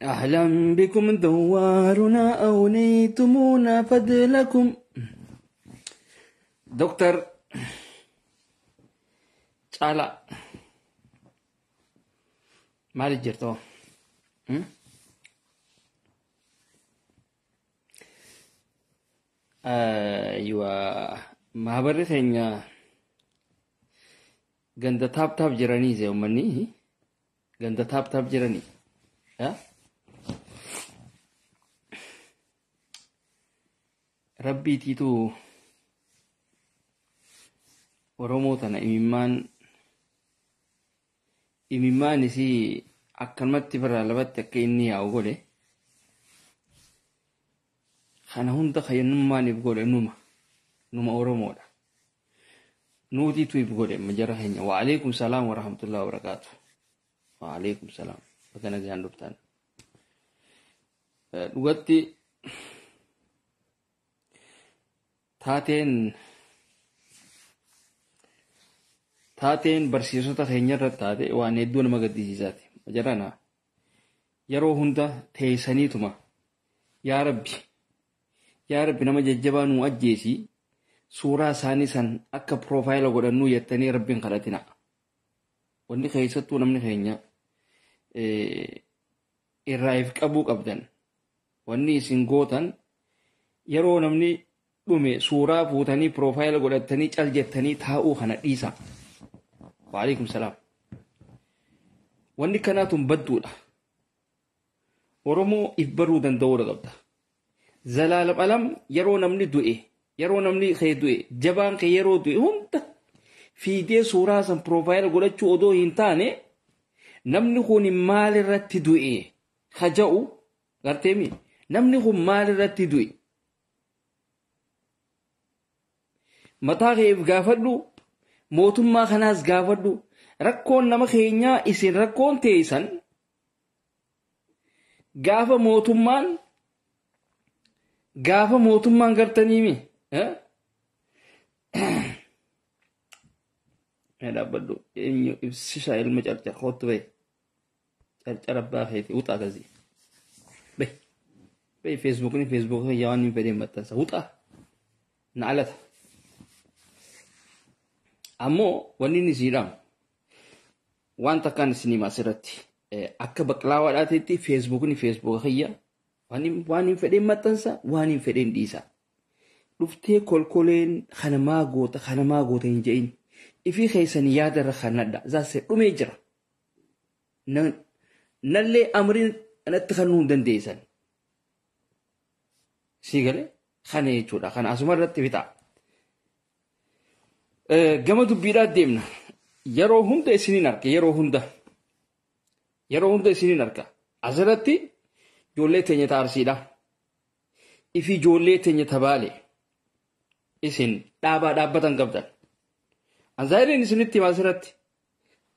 أهلا بكم دوارنا أونيتمونا فضلكم. دكتور Caalaa maaliif jirtu? Aywa maabarri keenya ganda taap taap jiranii zee uummanni ganda taap taap jiranii. Rabbiitiitu Oromoo tana imimmaan isii akkanumatti biraa lafatti akka inni yaa'u godhe kana hunda kayyannummaan if godhe numa Oromoodha. Nuutiitu if godhe majara keenya. Wa'aleekum salaam wa rahmatullahi wa barakaatu. Wa'aleekum salaam. Bakka nagaan dhuftan. Dhugatti taateen barsiisota keenya irra taate waan hedduu nama gaddisiisaati. Majarana yeroo hunda teessaniituma yaa Rabbi yaa Rabbi nama jajjabaa nuu ajjeesi suuraa isaanii san akka piroofaayila godhannuu jettanii Rabbiin kadhatina. Wanni keessattuu namni keenya irraa if qabuu qabdan. Wanni isin gootan yeroo namni dhume suuraa fuutanii piroofaayila godhattanii cal jettanii taa'uu kana dhiisa. Wa'aleekum salaam. Wanni kanaatun badduudha. Oromoo if baruu danda'uudha qabda. Zalaalam alam yeroo namni du'e yeroo namni kee du'e jabaan kee yeroo du'e hunda fiidee suuraa san piroofaayila godhachuu odoo hin taane namni kun maalirratti du'e haja'u garteemi namni kun maalirratti du'e mataa kee if gaafadhu mootummaa kanaas gaafadhu rakkoon nama keenyaa isin rakkoon teessan gaafa mootummaan gartaniimi dhaabbadhu eenyu ibsisha ilma carcar kootu bahe carcar abbaa keeti uxaa kasii bahe bahe feesbuukni feesbuuka kiyya waan hin fedheen maxxansa uxaa na alata. Ammoo wanni inni siidhamu waan takkaan isin hima asirratti akka baqlaawaadhaatiitti feesbuukni feesbuuka kiyya waan hin fedheen maxxansa waan hin fedheen dhiisa. Dhuftee kolkoleen kana maa goota hin je'in ifii keessanii yaada irra kanadha zaasee dhumee jira. Nallee amriin anatti kennuu hin dandeessan. Sii galee kana jechuudha kana asuma irratti bitaa. Gama dubbiidhaa deemna. Yeroo hunda isiniin arga yeroo hunda isiniin arga. Asirratti ijoollee teenya taarsiidha. Ifi ijoollee teenya tabaale isin dhaabaa dhaabbatan qabdan. Anzaayiriin isinitti hima asirratti.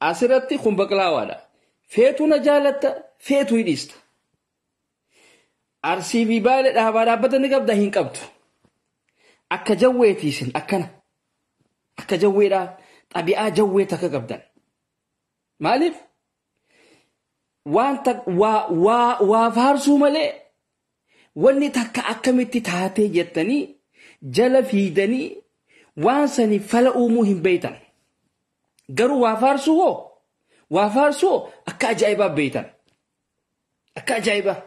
Asirratti kun baqlaawaadha. Feetuu na jaalatta feetuu hidhiista. Arsii fi baale dhaabaa dhaabbatan ni qabda hin qabdu. Akka jawweeti isin akkana. Akka jawweedhaa xabi'aa jawwee takka qabdan. Maaliif? Waan waa faarsuu malee wanni takka akkamitti taatee jettanii jala fiidanii waan sanii fala uumuu hin beeytan. Garuu waa faarsuu akka ajaa'ibaa beeytan. Akka ajaa'ibaa.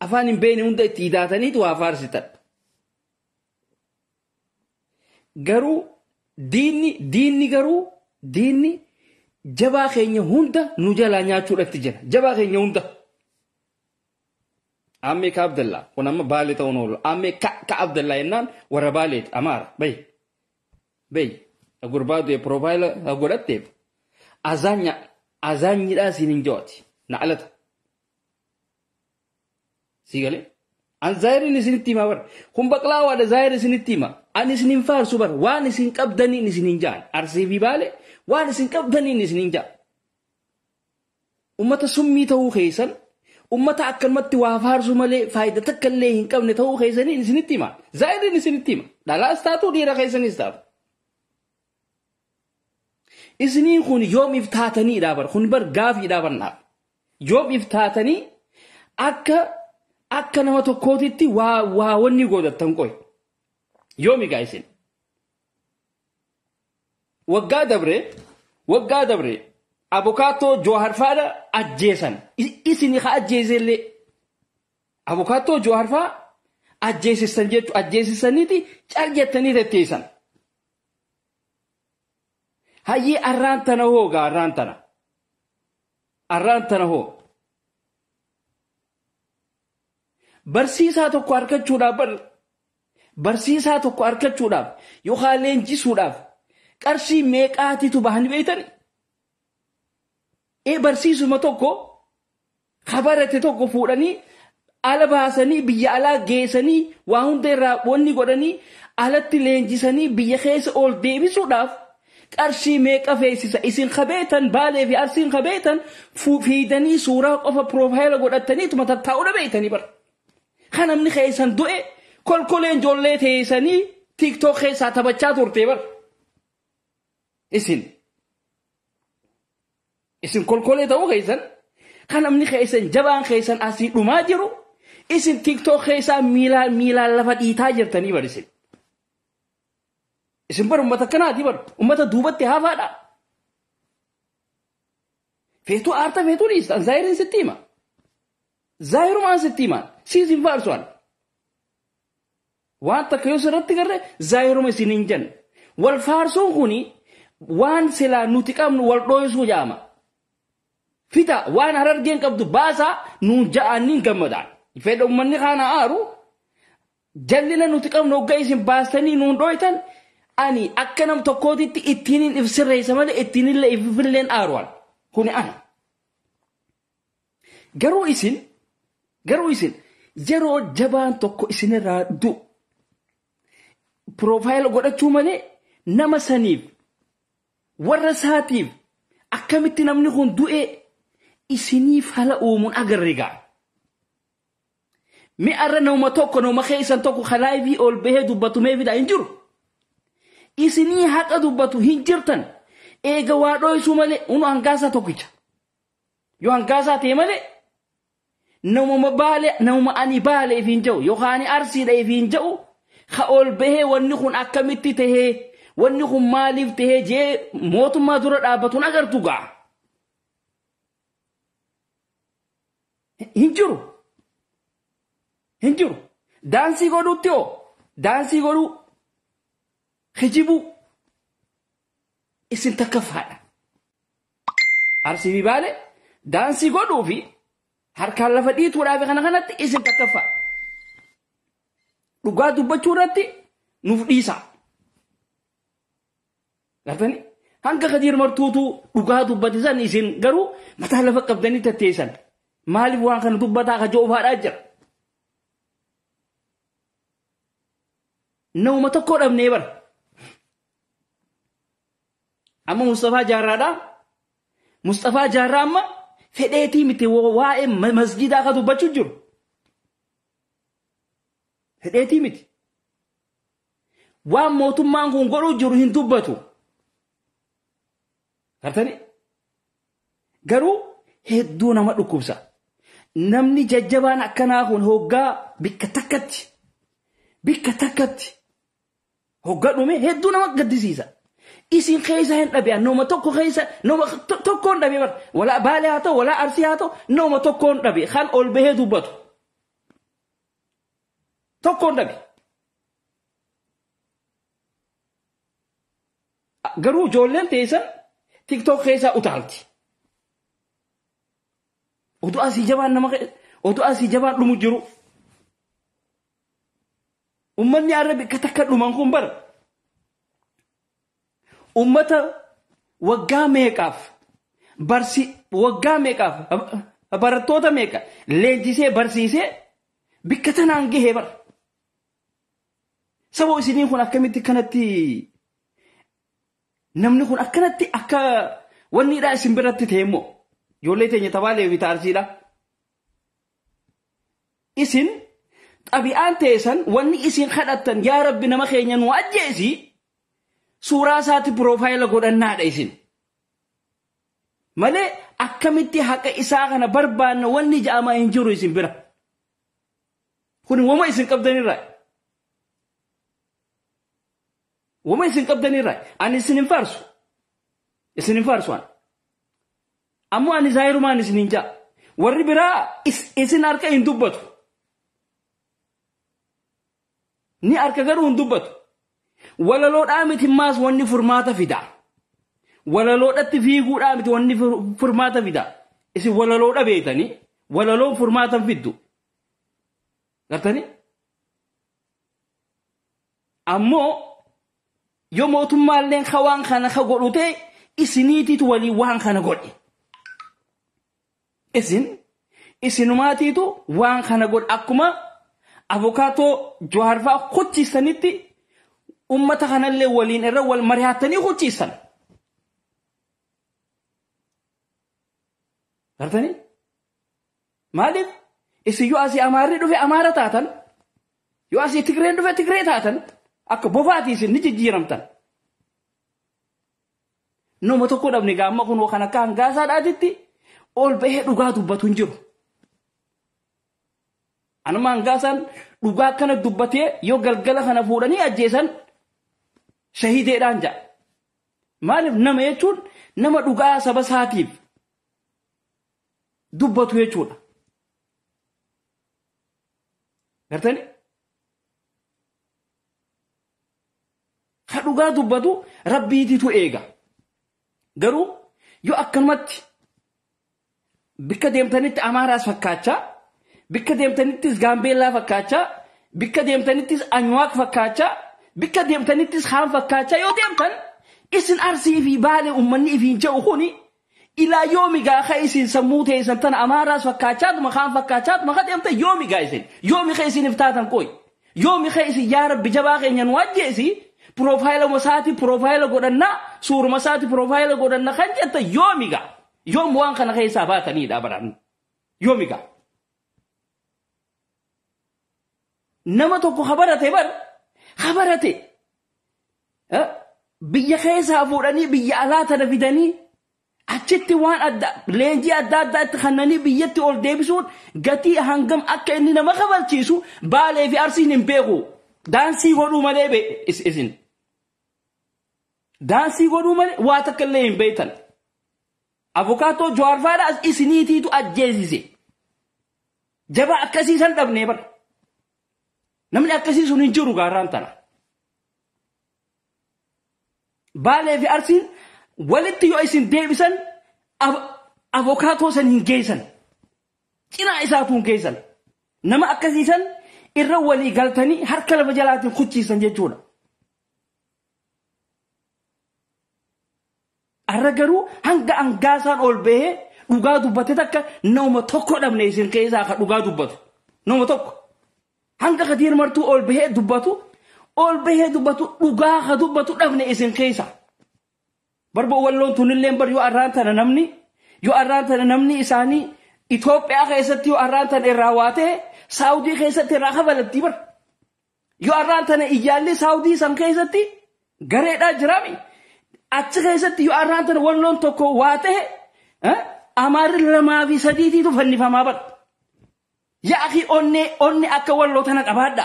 Afaan hin beekne hunda itti hidaataniitu waa faarsitan. Garuu diinni jabaa keenya hunda nu jalaa nyaachuudhaatti jira. Jabaa keenya hunda. Ammee ka Abdallaa kun amma Baalee ta'uun oolu. Ammee ka Abdallaa jennaan warra Baaleeti Amaara bayi. Bayi gurbaa du'e piroofaayila godhatteef azaanya azaanyidhaa siin hin jawaati na alata. Sii galee? An zaahiriin isinitti hima bara. Kun baqlaawaadha zaahiri isinitti hima. Ani isin hin faarsu bara. Waan isin qabdaniin isin hin jaan. Arsii fi Baalee waan isin qabdaniin isin hin jaan. Ummata summii ta'uu keessan ummata akkanumatti waa faarsu malee faayidaa takka illee hin qabne ta'uu keessaniin isinitti hima. Zaahiriin isinitti hima. Dhalaas taatu dhiira keessanis taatu. Isiniin kun yoom if taataniidha bara. Kun bar gaafiidha bar naaf. Yoom if taatanii akka nama tokkootitti waa wanni goodattan qoy. Yoomi gaa isin. Waggaa dabre abukaattoo Joohar faadha ajjeesan. Isin haa ajjeesellee. Abukaattoo Joohar faa ajjeesistan jechuudha. Ajjeesisaniiti cal jettanii tetteessan. Hayyee arraan tana hoo gaa arraan tana. Arraan tana hoo. Barsiisaa tokko argachuudhaaf barsiisaa tokko argachuudhaaf yookaan leenjisuudhaaf qarshii meeqaatitu bahanii beeytani? Barsiisuma tokko kabarate tokko fuudhanii ala baasanii biyya alaa geessanii waa hunda irraa wanni godhanii alatti leenjisanii biyya keessa ol deebisuudhaaf qarshii meeqa feesisa? Isin kabeetan Baalee fi Arsiin kabeetan fiidanii suuraa qofa piroofaayila godhataniituma tattaa'uudha beeytanii bara. Kan namni keessan du'e kolkoleen ijoollee teessanii TikTok keessaa taphachaa turte bara. Isin kolkolee ta'uu keessan kan namni keessan jabaan keessan asii dhumaa jiru isin TikTok keessaa miilaan lafa dhiitaa jirtanii bara isin. Isin bara uummata akkanaati bara uummata duubatti hafaadha. Feetuu aarta feetuu dhiistan zaahiriin sitti hima. Zaahirumaan sitti himaan siis hin faarsuan. Waan takka yoo sirratti garre zaahiruma isin hin jenne. Wal faarsuun kuni waan silaa nuti qabnu wal dhooysuu jaama. Fita waan Harargeen qabdu baasaa nuun ja'aniin gammadaan. Fedha uummanni kana aaru jallina nuti qabnu hoggaa isin baastanii nuun dhooytan ani akka nam tokkootitti ittiin hin ibsirreessa malee ittiin illee ifilleen aaruwan. Kuni ana. Garuu isin yeroo jabaan tokko isinirraa du'u piroofaayila godhachuu malee nama saniif warra isaatiif akkamitti namni kun du'e isiniif hala uumuun agarre gaa. Mi'arra nama tokko nama keessan tokko kalaayivii ol bahee dubbatu mee fidaa hin jiru. Isinii haqa dubbatu hin jirtan. Eega waa dhooysuu malee unu hangaasaa tokkicha. Yoo hangaasaa ta'e malee namuma Baalee namuma ani Baalee if hin jiru yookaan Arsiidha if hin jiru ha ol bahee wanni kun akkamitti tahee wanni kun maaliif tahee jee mootummaa dura dhaabbatuun agartu gaa. Hin jiru. Hin jiru. Daansii godhuutti hoo daansii godhuu kijibuu isin takkaffaadha. Arsii fi Baalee daansii godhuu fi harkaan lafa dhiituudhaaf kana kanatti isin takkaffaa. Dhugaa dubbachuu irratti nuuf dhiisa. Gartanii hanga Kadiir Martuutu dhugaa dubbate san isin garuu mataa lafa qabdanii tatteessan. Maaliif waan kana dubbataa ka joofaadhaa jira? Nama tokko dhabnee bara. Amma Mustafaa Jaarraadha. Mustafaa Jaarraa amma fedheetii miti waa'ee masjidaa ka dubbachuu jiru. Fedheetii miti. Waan mootummaan kun godhuu jiru hin dubbatu. Gartanii? Garuu hedduu nama dhukkubsa. Namni jajjabaan akkanaa kun hoggaa bikka takkatti hoggaa dhume hedduu nama gaddisiisa. Isin keessa hin dhabe nama tokko keessa nama tokkoon dhabe bara walaa Baalee haa ta'u walaa Arsii haa ta'u nama tokkoon dhabe kan ol bahee dubbatu. Tokkoon dhabe. Garuu ijoolleen teessan TikTok keessaa utaalti. Oduu asii jabaan nama Otoo asii jabaan dhumu jiru. Uummanni arra bikka takka dhuman kun bara. Uummata waggaa meeqaaf barsi waggaa meeqaaf barattoota meeqa leenjisee barsiisee bikka tanaan gahee bara. Saboo isiniin kun akkamitti kanatti namni kun akkanatti akka wanniidhaa isin biratti ta'e immoo ijoollee teenya tabaalee fi taarsiidha. Isin xabi'aan teessan wanni isin kadhattan yaa rabbi nama keenya nu ajjeesi suuraa isaatti piroofaayila godhannaadha isin. Malee akkamitti haqa isaa kana barbaanna wanni ja'amaa hin jiru isin bira. Kun wama isin qabdanirraa. Wama isin qabdanirraa. Ani isin hin faarsu. Isin hin faarsu ani. Ammoo ani zaayirumaan isin hin ja'a. Warri biraa isin harka hin dubbatu. Ni harka garuu hin dubbatu. Walaloodhaa miti maas wanni furmaata fida. Walaloodhatti fiiguudhaa miti wanni furmaata fida. Isin walaloodha beeytanii walaloon furmaata hin fiddu. Gartanii? Ammoo yoo mootummaalleen ka waan kana ka godhu ta'e isiniitiitu walii waan kana godhe. Isin isinumaatiitu waan kana godhe akkuma avukaatoo Jawaar fa'aa kuchiisanitti ummata kanallee waliin irra wal mari'atanii kuchiisan. Gartanii? Maaliif? Isin yoo asii Amaarri dhufe Amaara taatan, yoo asii Tigreen dhufe Tigree taatan, akka bofaatii isin ni jijjiiramtan. Nama tokko dhabne gaamma kun kan akka hangaasaadhaatitti ol bahee dhugaa dubbatu hin jiru. Anuma hangaasaan dhugaa akkana dubbatee yoo galgala kana fuudhanii ajjeesan shahiideedhaan ja'a. Maaliif nama jechuun nama dhugaa saba isaatiif dubbatu jechuudha. Gartanii? Ka dhugaa dubbatu rabbiititu eega. Garuu yoo akkanumatti bikka deemtanitti Amaaraas fakkaachaa, bikka deemtanittis Gaambeellaa fakkaachaa, bikka deemtanittis Anyuwaaq fakkaachaa, bikka deemtanittis Haan fakkaachaa yoo deemtan isin Arsii fi Baalee uummanni ifiin jedhu kuni ilaa yoomi gaa ka isin sammuu teessan tana Amaaraas fakkaachaatuma Haan fakkaachaatuma ka deemtan yoomi gaa isin yoomi ka isiniif taatan qoy yoomi ka isin yaa rabbi jabaa keenya nu ajjeesi piroofaayila masaati piroofaayila godhannaa suuruma isaati piroofaayila godhannaa kan jettan yoomi gaa yoom waan kana keessaa baataniidha baraan yoomi gaa. Nama tokko habarate bar habarate biyya keessaa fuudhanii biyya alaa tana fidanii achitti waan adda leenjii adda addaa itti kennanii biyyatti ol deebisuun gatii hangam akka inni nama kabalchiisu Baalee fi Arsiin hin beeku. Daansii godhuu malee isin. Daansii godhuu malee waa takka illee hin beektan. Avukaatoo Jawaar fa'aadhaas isiniitiitu ajjeesise. Jabaa akkasii san dhabnee bara. Namni akkasii sun hin jiru gaarraan tana. Baalee fi Arsiin walitti yoo isin deebisan avukaatoo san hin geessan. Cinaa isaatu hin geessan. Nama akkasii san irra walii galtanii harka lafa jalaatiin kuchiisan jechuudha. Arra garuu hanga hangaasaan ol bahee dhugaa dubbate takka nama tokko dhabne isin keessaa ka dhugaa dubbatu. Nama tokko. Hanga Kadiir Martuu ol bahee dubbatu dhugaa ka dubbatu dhabne isin keessa. Barba walloon tunillee bar yoo arraan tana namni isaanii Itoophiyaa keessatti yoo arraan tana irraa waatee Saawudii keessatti irraa kafalatti bar. Yoo arraan tana iyyaalli Saawudii san keessatti gareedhaa jiraami. Achi keessatti yoo arraan tana walloon tokko waatee Amaarri 2 fi 3 fannifamaa bar. Yaa akhi onni akka walloo tana qabaadha.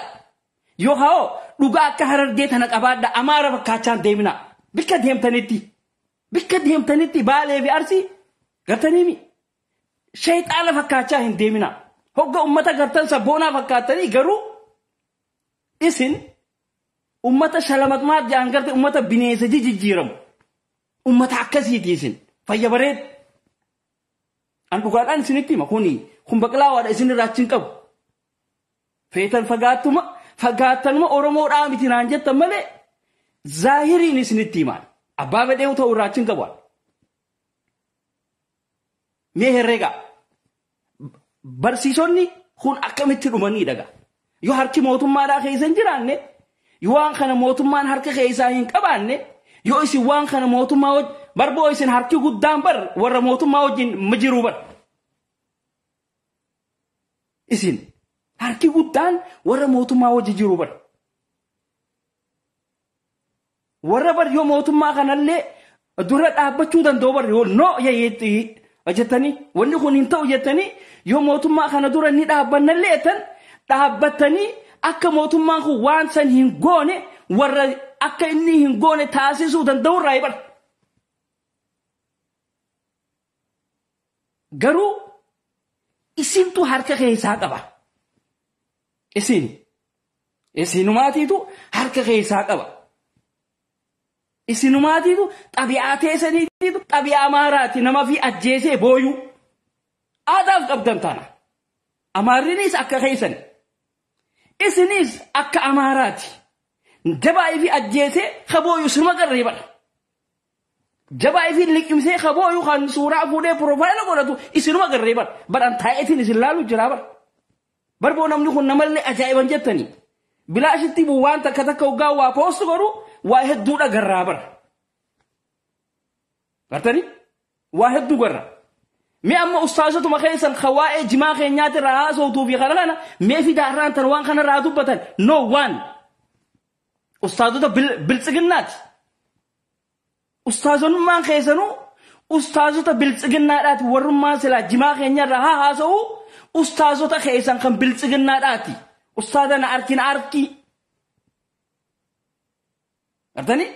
Yoo haa dhugaa akka Harargee tana qabaadha. Amaara fakkaachaan deemina. Bikka deemtanitti Baalee fi Arsii gartaniimi. Shayxaana fakkaachaa hin deemina. Hogga ummata gartan sabboonaa fakkaattanii garuu isin ummata shalamatmaat jedhan garte ummata bineensa jijjiiramu. Ummata akkasiiti isin. Fayya bareedu. An dhugaadhaan isinitti hima kuni Kun baqlaawaadha isin irraa achi hin qabu. Feetan fagaattanuma Oromoodhaa miti naan jettan malee zaahiriin isinitti himaan. Abbaa fedhee ta'u irraa achi hin qabu. Mee herreegaa barsiisonni kun akkamitti dhumanii dhagaa. Yoo harki mootummaadhaa keessa hin jiraanne, yoo waan kana mootummaan harka keessaa hin qabaanne, yoo isin waan kana mootummaa wajjin barboo isin harki guddaan bar warra mootummaa wajjin jiru bar. Isin harki guddaan warra mootummaa wajjin jiru bar. Warra bar yoo mootummaa kanallee dura dhaabbachuu danda'u bar yoo no jettanii wanni kun hin ta'u jettanii yoo mootummaa kana dura ni dhaabbannallee jettan dhaabbatanii akka mootummaan kun waan san hin goone warra akka inni hin goone taasisuu danda'u irraa bar. Garuu isintu harka keessaa qaba. Isinumaatiitu harka keessaa qaba. Isinumaatiitu xabi'aa teessaniitiitu xabi'aa Amaaraati nama fi ajjeesee booyuu. Aadaaf qabdan tana. Amaarrinis akka keessan. Isinis akka Amaaraati. Jabaa fi ajjeesee kabooyu sirma garree bara. Jabaa fi liqimsee kabooyu kan suuraa fuudhee piroofaayila godhatu isinuma garree bara. Badhaan taa'eetiin isin laalu jira bara. Barboo namni kun namallee ajaa'iban jettanii. Bilaashitti waan takka takka hoggaa waa poostu godhu waa hedduudha garraa bara. Gartanii? Waa hedduu garra. Mee amma ustaazotuma keessan waa'ee jimaa keenyaati irraa haasawtuu fi kana kana mee fidaa irraan tan waan kana irraa dubbatan no one. Ustaazota biltsiginnaati. Ustaazonummaan keessanuu ustaazota biltsiginnaadhaati warrummaan silaa jimaa keenya irraa haa haasa'u ustaazota keessan kan biltsiginnaadhaati. Ustaaza na arki na arki. Gartanii?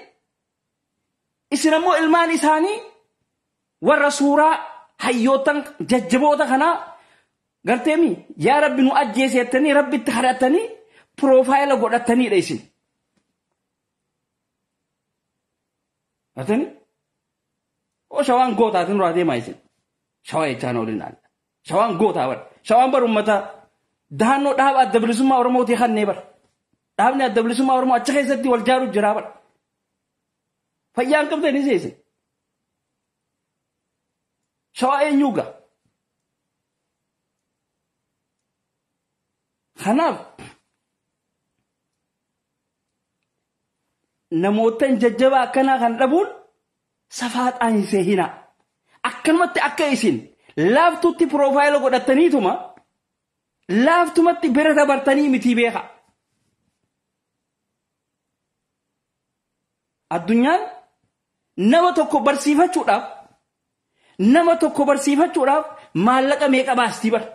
Isin ammoo ilmaan isaanii warra suuraa hayyootan jajjaboota kanaa garteemi yaa rabbi nu ajjeese jettanii rabbitti kadhattanii piroofaayila godhataniidha isin. Gartanii? Oo shawaan gootaatiin duraa deemaa isin. Shawaa jechaan oolin alla. Shawaan gootaa bara. Shawaan bar uummata dahannoo dhaaba adda bilisummaa Oromootii kannee bara. Dhaabni adda bilisummaa Oromoo achi keessatti wal jaaru jira bara. Fayyaan qabdanii isin. Shawaa eenyuu gaa? Kanaaf namootan jajjabaa akkanaa kan dhabuun safaaxaan hin seehinaa. Akkanumatti akka isin laaftutti piroofaayila godhataniituma laaftumatti bira dabartanii miti beeka. Addunyaan nama tokko barsiifachuudhaaf maallaqa meeqa baastii bara.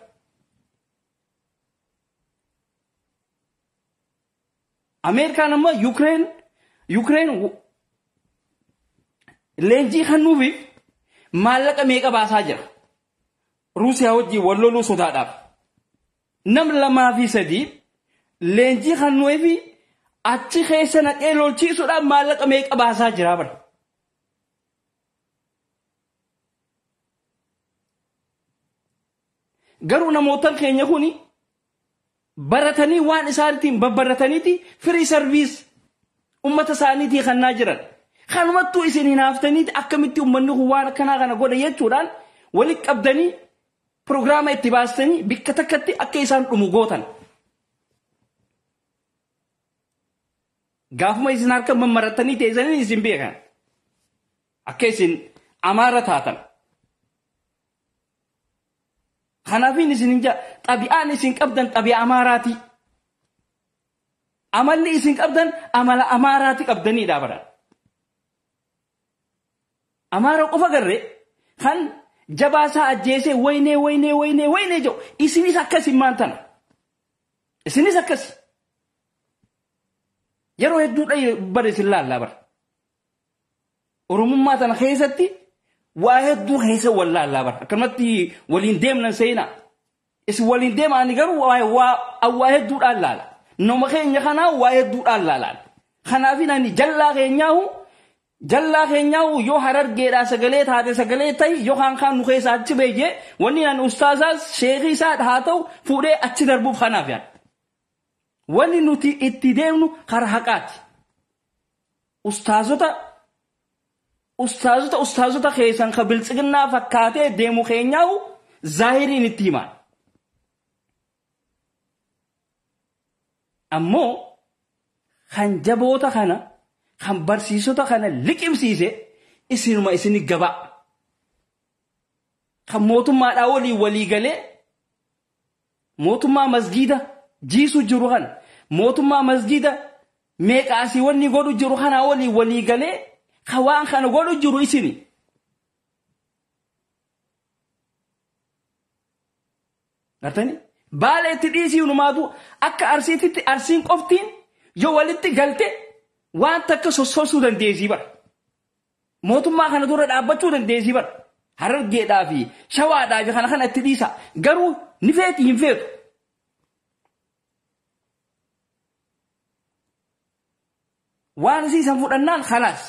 Ameerikaan amma Yukireen leenjii kennuufiif maallaqa meeqa baasaa jira. Ruusiyaa wajjin wal loluu sodaadhaaf. Nam 2 fi 3 leenjii kennuufi achi keessa naqee lolchiisuudhaaf maallaqa meeqa baasaa jira bara. Garuu namootaan keenya kuni baratanii waan isaaniitiin babbarataniiti firii sarviis ummata isaaniitii kannaa jiran. Kanumattuu isin hinaaftaniiti akkamitti uummanni kun waan akkanaa kana godha jechuudhaan walitti qabdanii pirogiraama itti baastanii bikka takkatti akka isaan dhumu gootan. Gaafuma isin harka mammarattanii teessanii isin beekan. Akka isin Amaara taatan. Kanaafin isin hin jaa xabi'aan isin qabdan xabi'a Amaaraati. Amalli isin qabdan amala Amaaraati qabdaniidha bara. Amaara qofa garree kan jabaasaa ajjeesee waynee waynee waynee waynee jedhu isinis akkas hin maantana. Isinis akkas. Yeroo hedduudha bara isin laallaa bara. Oromummaa tana keessatti waa hedduu keessa wal laallaa bara. Akkanumatti waliin deemnan seenaa. Isin waliin deema ani garuu waa hedduudhaan laala. Nama keenya kanaa waa hedduudhaan laalaan. Kanaafin ani jallaa keenyaahu Jallaa keenyaa yoo harargeedhaa sagalee taate sagalee ta'i yookaan kaan nu keessa achi beekee wanni an ustaazaas sheekii isaa haa ta'u fuudhee achi darbuuf kanaaf yaada. Wanni nuti itti deemnu karaa haqaati. Ustaazota keessan ka biltsiginnaa fakkaatee deemu keenyaa zaahiriin itti himaa. Ammoo kan jaboota kana kan barsiisota kana liqimsiise isinuma isini gabaa. Kan mootummaadhaa walii walii galee mootummaa masgiida jiisu jiru kana mootummaa masgiida meeqaasii wanni godhu jiru kana walii walii galee kan waan kana godhu jiru isini. Gartanii baala itti dhiisii hunumaatu akka arsiititti arsiin qoftiin yoo walitti galte waan takka sossoosuu dandeessii bara. Mootummaa kana dura dhaabbachuu dandeessii bara. Harargeedhaa fi shawaadhaa fi kana kana itti dhiisa. Garuu ni feeti hin feetu. Waan siisan fudhannaan khalaas.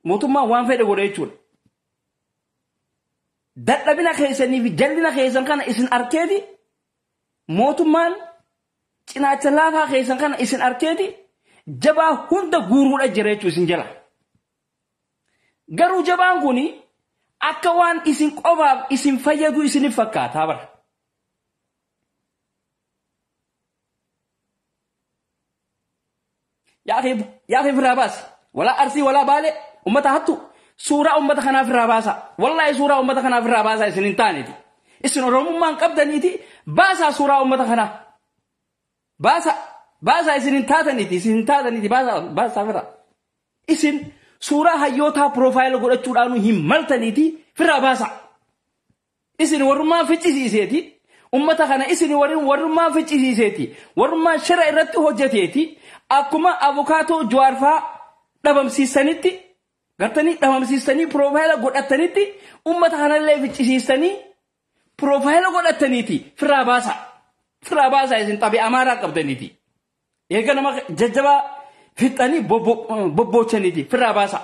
Mootummaan waan fedhe godha jechuudha. Dadhabina keessanii fi jallina keessan kana isin arkeeti mootummaan cinaacha laafaa keessan kana isin arkeeti jabaa hunda guuruudha jira jechuu isin jala. Garuu jabaan kuni akka waan isin qofaaf isin fayyadu isinif fakkaataa bara. Yaa akhi firraa baasi. Walaa arsii walaa baalee ummata hattu suuraa ummata kanaa firraa baasa. Wallaahi suuraa ummata kanaa firraa baasa isin hin taaneeti. Isin oromummaan qabdaniiti baasaa suuraa ummata kanaa. Baasa baasa isin hin taataniiti isin hin taataniiti baasa baasa firraa. Isin suuraa hayyootaa piroofaayila godhachuudhaan hin maltaniiti firraa baasa. Isin warrummaan ficcisiiseeti. Ummata kana isin warrummaan ficcisiiseeti. Warrummaan shira irratti hojjeteeti. Akkuma abukaatoo Jawaarfaa dhabamsiisanitti gartanii dhabamsiisanii piroofaayila godhatanitti ummata kanallee ficcisiisanii piroofaayila godhataniiti firraa baasa. Firraa baasa isin xabii amaaraa qabdaniiti. Eega nama jajjabaa fixanii bobboochaniiti firraa baasa.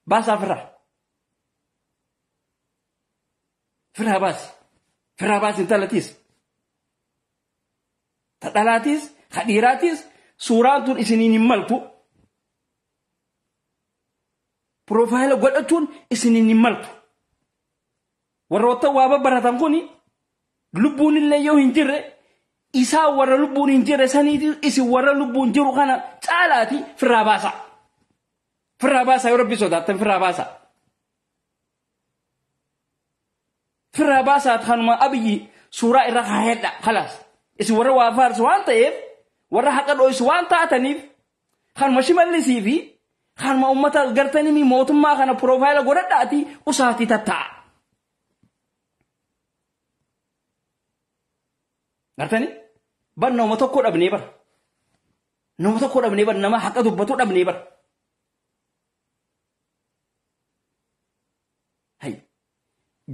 Baasaa firraa. Firraa baasi. Firraa baasi intalatiis. Ta dhalaatiis, ka dhiiraatiis suuraan tun isiniin hin maltu. Piroofaayila godhachuun isiniin hin maltu. Warroota waa babbaratan kuni lubbuun illee yoo hin jirre isaa warra lubbuun hin jirre saniiti isin warra lubbuun jiru kana caalaati firraa baasa. Firraa baasa yoo rabbi sodaattan firraa baasa. Firraa baasaa kanuma abiyyi suuraa irra kaa'edha khalaas. Isin warra waa faarsu waan ta'eef warra haqa dho'isu waan taataniif kanuma shimallisii fi kanuma uummata gartanii mootummaa kana piroofaayila godhadhaati usaatii tattaa'a. Gartanii bar nama tokko dhabnee bar. Nama tokko dhabnee bar nama haqa dubbatu dhabnee bar. Hay.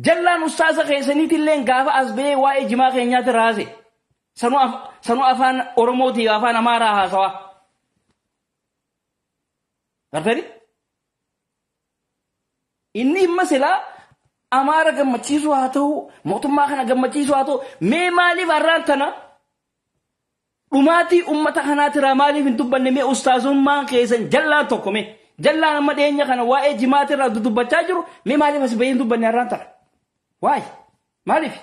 Jallaan ustaaza keessaniitillee gaafa as ba'ee waa'ee jimaa keenyaatti raase. Sanuu afaan Oromootii afaan Amaaraa haasawaa. Gartanii? Inni imma silaa Amaara gammachiisuu haa ta'u, mootummaa kana gammachiisuu haa ta'u, mee maaliif har'aan tana dhumaatii uummata kanaatiraa maaliif hin dubbanne mee ustaazummaan keessan jallaan tokko mee jallaan amma dhiyeenya kana waa'ee jimaatirraa dubbachaa jiru mee maaliif as ba'ee hin dubbanne har'aan tana? Waay maaliif?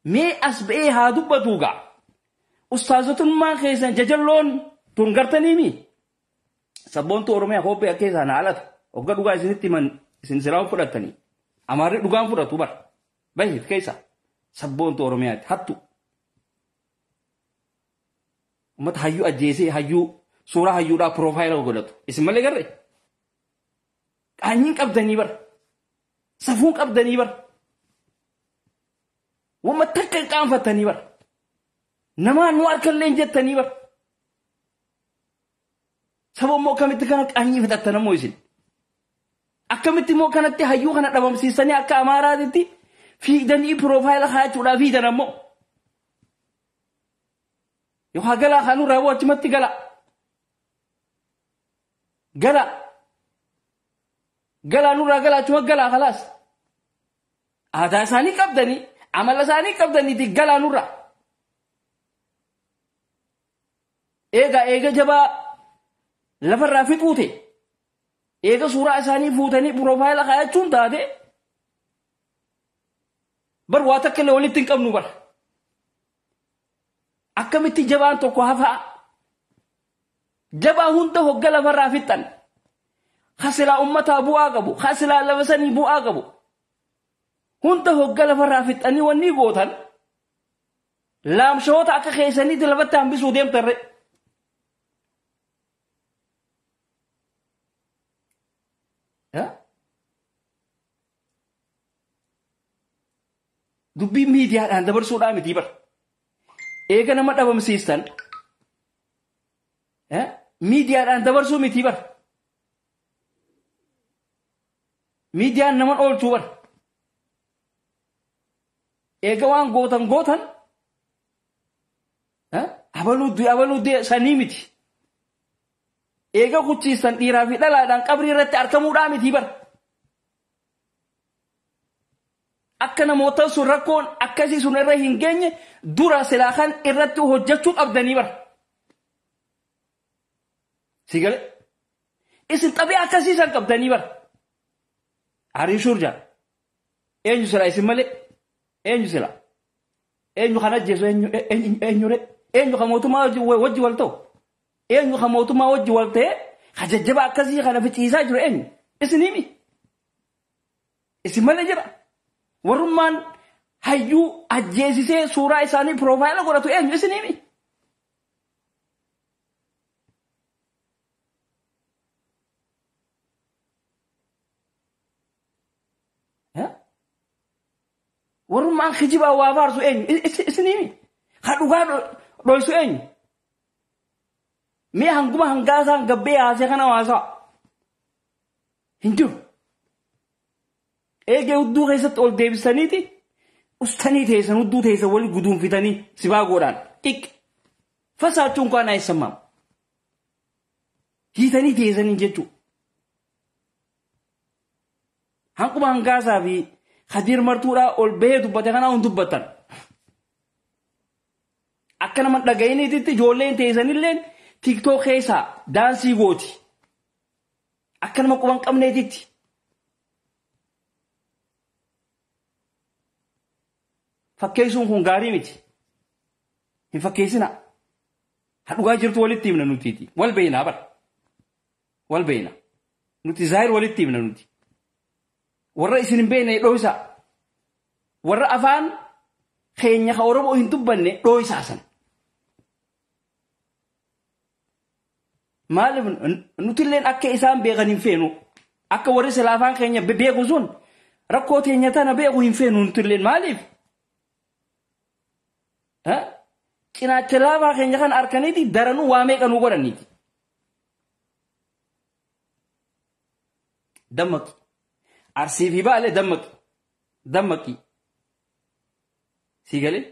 Mee as ba'ee haa dubbatu gaa. Ustaazotummaan keessan jajalloon tun gartaniimi. Sabboontu Oromiyaa kophee akka isaan haalata. Hogga dhugaa isinitti himan isin silaa fudhattanii. Amaarri dhugaan fudhatu bara. Bahi keessa sabboontu Oromiyaatti hattu. Uummata hayyuu ajjeesee hayyuu suuraa hayyuudhaa piroofaayila godhatu. Isin malee garree? Qaanyiin qabdanii bara. Safuun qabdanii bara. Wamma takka hin qaanfattanii bara. Namaan nu harkallee hin jettanii bara. Saba immoo akkamitti kana qaanyii fixattan ammoo isin. Akkamitti immoo kanatti hayyuu kana dhabamsiisanii akka Amaaraatitti fiigdanii piroofaayila kaayachuudhaaf fiidan ammoo. Yookaan galaa kanurraa boo achumatti gala. Gala. Galaa nurraa gala achuma galaa khalaas. Aadaa isaanii qabdanii amala isaanii qabdaniiti galaa nurraa. Eega eega jabaa lafarraa fixuute. Eega suuraa isaanii fuutanii piroofaayila kaayachuun taate. Bar waa takka illee walitti hin qabnu bar. Akkamitti jabaan tokko hafaa. Jabaa hunda hogga lafarraa fixan. Kasilaa ummataa bu'aa qabu. Kasilaa lafa sanii bu'aa qabu. Hunda hogga lafarraa fixanii wanni gootan. Laamshoota akka keessaniitti lafatti hambisuu deemtarre. Dubbii miidiyaadhaan dabarsuudhaa miti bar. Eega nama dhabamsiistan miidiyaadhaan dabarsuu miti bar. Miidiyaan naman oolchuu bar. Eega waan gootan gootan abaluu du'e sanii miti. Eega kuchiistan dhiiraa fi dhalaadhaan qabrii irratti argamuudhaa miti bar. Akka namoota sun rakkoon akkasii sun irra hin geenye dura silaa kan irratti hojjechuu qabdanii bar. Sigale isin xabii akkasii san qabdanii bar. Arii shurja eenyu sila isin malee eenyu sila eenyu kan ajjeesu eenyu re eenyu kan mootummaa wajji wal ta'u eenyu kan mootummaa wajji wal ta'e ka jajjaba akkasii kana ficiisaa jiru eenyu isin himi isin malee jira. Warrummaan hayyuu ajjeesisee suuraa isaanii piroofaayila godhatu eenyu isin himi. Warrummaan kijibaa waa faarsu eenyu isin himi. Ka dhugaa dhoysu eenyu. Mee hanguma hangaasaan gabbee haasee kana haasaa. Hin jiru. Eegee hudduu keessatti ol deebisaniiti ustanii teessan hudduu teessan wali guduunfitanii sibaa godhaan xiq fasaachuun kaan eessamaam hiitanii teessanii jechuudha. Hanquma hangaasaa fi Khadiir Martuudhaa ol bahee dubbate kanaa hin dubbattan. Akka nama dhaga'iniititti ijoolleen teessanillee TikTok keessaa daansii gooti. Akka nama quban qabneetitti. Fakkeessuun kun gaarii miti. Hin fakkeessina. Dhugaa jirtu walitti himna nutiiti. Wal beeknaa bara. Wal beekna. Nuti zaahir walitti himna nuti. Warra isin hin beekne dhooysaa. Warra afaan keenya ka Oromoo hin dubbanne dhooysaa san. Maaliif nutilleen akka isaan beekan hin feenu. Akka warri sila afaan keenya beeku sun rakkoo teenya tana beeku hin feenu nutilleen maaliif? Cinaacha laafaa keenya kan harkaniiti daranuu waa meeqa nu godhaniiti. Dammaqi. Arsii fi Baalee dammaqi. Dammaqi. Sii galee?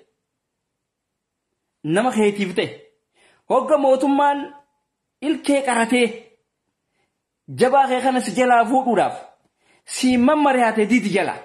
Nama keetiif ta'e. Hogga mootummaan ilkee qaratee jabaa kee kana si jalaa fuudhuudhaaf si mammari'ate didi jala.